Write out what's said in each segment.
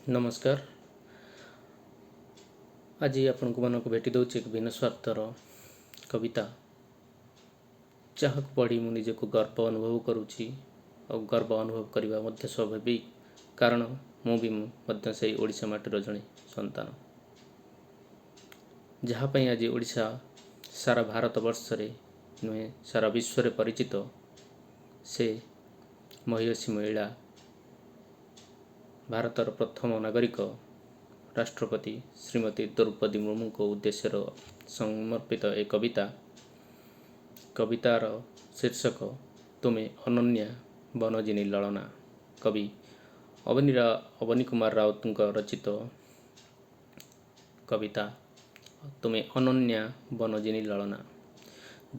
ନମସ୍କାର। ଆଜି ଆପଣଙ୍କୁ ମାନଙ୍କୁ ଭେଟି ଦେଉଛି ଏକ ଭିନ୍ନ ସ୍ୱାର୍ଥର କବିତା, ଯାହାକୁ ପଢ଼ି ମୁଁ ନିଜକୁ ଗର୍ବ ଅନୁଭବ କରୁଛି। ଆଉ ଗର୍ବ ଅନୁଭବ କରିବା ମଧ୍ୟ ସ୍ୱାଭାବିକ, କାରଣ ମୁଁ ବି ମଧ୍ୟ ସେଇ ଓଡ଼ିଶା ମାଟିର ଜଣେ ସନ୍ତାନ, ଯାହା ପାଇଁ ଆଜି ଓଡ଼ିଶା ସାରା ଭାରତ ବର୍ଷରେ ନୁହେଁ, ସାରା ବିଶ୍ୱରେ ପରିଚିତ। ସେ ମହିୟସୀ ମହିଳା, ଭାରତର ପ୍ରଥମ ନାଗରିକ ରାଷ୍ଟ୍ରପତି ଶ୍ରୀମତୀ ଦ୍ରୌପଦୀ ମୁର୍ମୁଙ୍କ ଉଦ୍ଦେଶ୍ୟର ସମର୍ପିତ ଏ କବିତା। କବିତାର ଶୀର୍ଷକ ତୁମେ ଅନନ୍ୟା ବନଜିନୀ ଲଳନା। କବି ଅବନୀ କୁମାର ରାଉତଙ୍କ ରଚିତ କବିତା ତୁମେ ଅନନ୍ୟା ବନଜିନୀ ଲଳନା।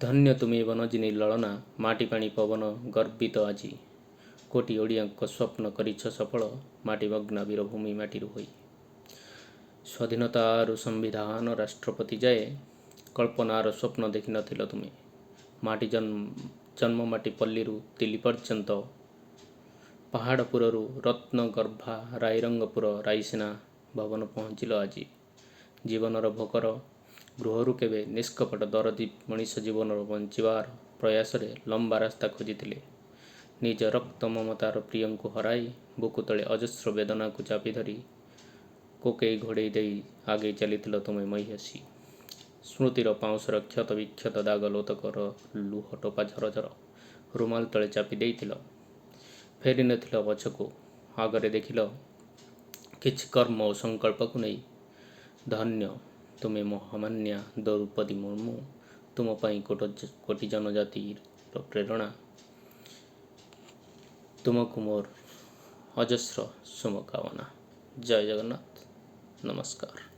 ଧନ୍ୟ ତୁମେ ବନଜିନୀ ଲଳନା, ମାଟି ପାଣି ପବନ ଗର୍ବିତ ଆଜି। କୋଟି ଓଡ଼ିଆଙ୍କ ସ୍ୱପ୍ନ କରିଛ ସଫଳ, ମାଟି ମଗ୍ନା ବୀରଭୂମି ମାଟିରୁ ହୋଇ। ସ୍ୱାଧୀନତାରୁ ସମ୍ବିଧାନ ରାଷ୍ଟ୍ରପତି ଯାଏ କଳ୍ପନାର ସ୍ୱପ୍ନ ଦେଖିନଥିଲ ତୁମେ। ମାଟି ଜନ୍ମ ମାଟି ପଲ୍ଲୀରୁ ଦିଲ୍ଲୀ ପର୍ଯ୍ୟନ୍ତ, ପାହାଡ଼ପୁରରୁ ରତ୍ନଗର୍ଭା ରାଇରଙ୍ଗପୁର ରାଇସିନା ଭବନ ପହଞ୍ଚିଲ ଆଜି। ଜୀବନର ଭୋକର ଗୃହରୁ କେବେ ନିଷ୍କପଟ ଦରଦୀ ମଣିଷ ଜୀବନର ବଞ୍ଚିବାର ପ୍ରୟାସରେ ଲମ୍ବା ରାସ୍ତା ଖୋଜିଥିଲେ। ନିଜ ରକ୍ତ ମମତାର ପ୍ରିୟଙ୍କୁ ହରାଇ ବୁକୁ ତଳେ ଅଜସ୍ର ବେଦନାକୁ ଚାପି ଧରି କୋକେଇ ଘୋଡ଼େଇ ଦେଇ ଆଗେଇ ଚାଲିଥିଲ ତୁମେ ମହିୟସୀ। ସ୍ମୃତିର ପାଉଁଶର କ୍ଷତ ବିକ୍ଷତ ଦାଗ ଲୋତକର ଲୁହ ଟୋପା ଝରଝର ରୁମାଲ ତଳେ ଚାପି ଦେଇଥିଲ। ଫେରିନଥିଲ ପଛକୁ, ଆଗରେ ଦେଖିଲ କିଛି କର୍ମ ଓ ସଂକଳ୍ପକୁ ନେଇ। ଧନ୍ୟ ତୁମେ ମହାମାନ୍ୟା ଦ୍ରୌପଦୀ ମୁର୍ମୁ, ତୁମ ପାଇଁ କୋଟି ଜନଜାତିର ପ୍ରେରଣା। ତୁମକୁ ମୋର ଅଜସ୍ର ଶୁଭକାମନା। ଜୟ ଜଗନ୍ନାଥ। ନମସ୍କାର।